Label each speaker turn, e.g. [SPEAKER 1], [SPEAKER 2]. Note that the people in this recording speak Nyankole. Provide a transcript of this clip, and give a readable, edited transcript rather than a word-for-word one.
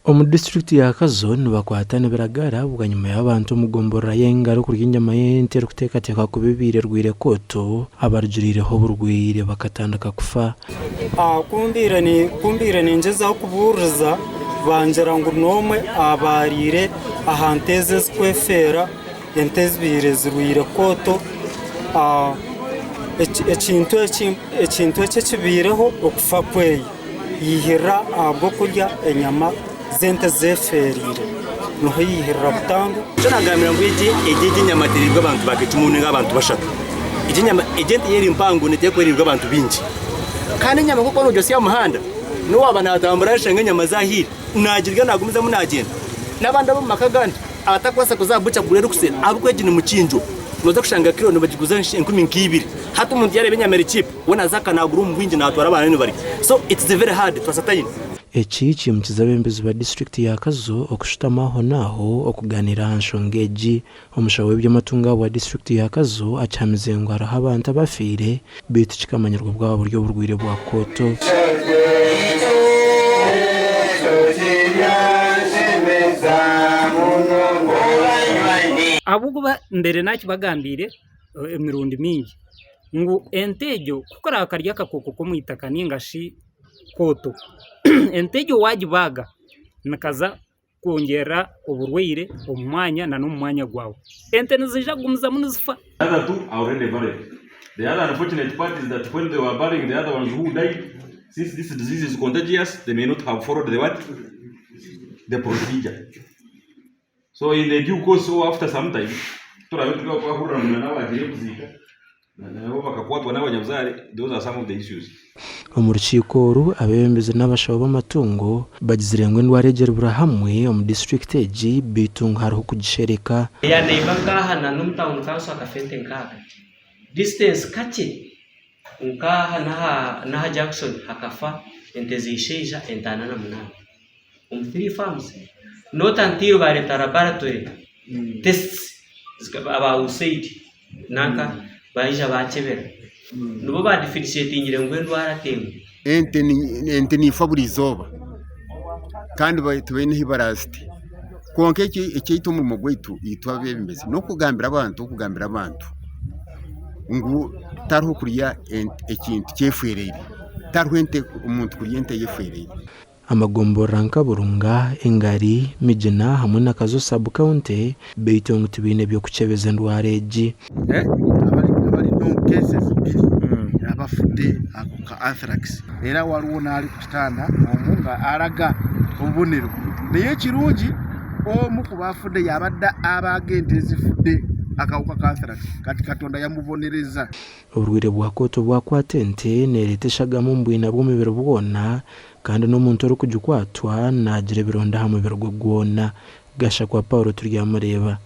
[SPEAKER 1] Omu disiturikiti ya Kazo nibakwata nibiragara bwanyima y'abantu omu gomborora y'Engaro kurya enyama y'ente erikuteekateekwa kuba ebaire erwaire kooto abarugiriireho oburwaire bakatandika kufa.
[SPEAKER 2] Ku mbaire ningyezaho kubuuririza bangira ngu n'omwe aha baariire aha nte ezi ezirikwefeera, ente ezibaire zirwaire kooto. Ekintu eki ekibaireho okufa kwe. Yaihirira ahabw'okurya enyama z'ente zeefeereire, niho yaihirira butandu.
[SPEAKER 3] Nikyo naagambira ngu egi egi egi enyama teriibwa abantu ba kimwe ninga abantu bashatu. Egi enyama egi ente y'eri mpango neteekwa kuba eriibwa abantu baingi. Kandi enyama ku orikuba noogyotsya aha muhanda, n'owaaba naatambura ashanga enyama zaahiire, naagirya naagumizamu naagyenda. N'abandi ab'omu maka agandi abatakubaasa kuza aha bukya kugura erikuseera ahabw'okuba egi ni mukinjo, nooza kushanga kiro nibagiguza enkumi nk'ibiri. Hati omuntu yaareeba enyama eri cheap, We naza akanagura omu bwingi natwara abaana be nibarya so it's very hard to ascertain.
[SPEAKER 1] Eki kiimukize abeebembezi ba disiturikiti ya Kazo okushutama aho n'aho okugaaniira aha nshonga egi. Omushaho w'eby'amatungo ahabwa disiturikiti ya Kazo akihamize ngu hariho abantu abafiire beitu kikamanyirwa bwaba buri oburwaire bwa kooto.
[SPEAKER 4] Ahabw'okuba mbere nakibagambiire emirundi mingi. Ngu ente egyo ku karaabe kari akakooko k'omu itaka nainga shi kooto, ente egyo waagibaaga nikaza kwongyera oburwaire omu mwanya nana omu mwanya gwawe. Ente niziija kugumizamu nizifa.
[SPEAKER 5] The other two are already buried. The other unfortunate part is that when they were burying the other ones who died, since this disease is contagious, they may not have followed the what? The procedure. So in the due course or after some time, turabe turi twahurira ngu nana abagiire kuziika nabo bakakwatwa n'abanyabuzaare, those are some of the issues.
[SPEAKER 1] Omu rukiiko oru, abeebembezi n'abashaho b'amatungo bagizire ngu endwara egi eribura hamwe omu disiturikiti egi beitu ngu hariho okugishereka.
[SPEAKER 6] Ya neighbour nk'aha na n'omu town council akafa ente nkaaga. Distance kakye nk'aha n'aha junction hakafa ente z'eishaija ente ana na munaana. Omu three farms not until bareeta laboratory tests aba USAID nanka baija bakyebera nibo ba differentiatingire ngu endwara temu.
[SPEAKER 7] Ente ente neefa buri izooba kandi tibaine ahu baraazite kwonka ekyaitu omurimo gwaitu itwe abeebembezi n'okugambira abantu okugambira abantu ngu tihariho kurya ekintu kyefwereire, tihariho omuntu kurya ente eyefwereire.
[SPEAKER 1] Amagomborora nka Burunga, Engari, Migina hamwe na Kazo Sub County beitu ngu tibaine by'okukyebeza endwara egi.
[SPEAKER 8] Abari known cases bbiri abafudde ako ka anthrax era waliwo n'ali ku kitanda omu nga alaga obubonero naye ekirungi omu ku bafudde y'abadde abaaga ente ezifudde akawuka ka anthrax kati Katonda yamubonerezza.
[SPEAKER 1] Oburwaire bwa kooto bwakwata ente neereeta eshagama omu bwina bw'omubiri bwona Kandi n'omuntu orikugikwatwa naagira ebironda aha mubiri gwe gwona. Gashakwa Paulo turyamureeba.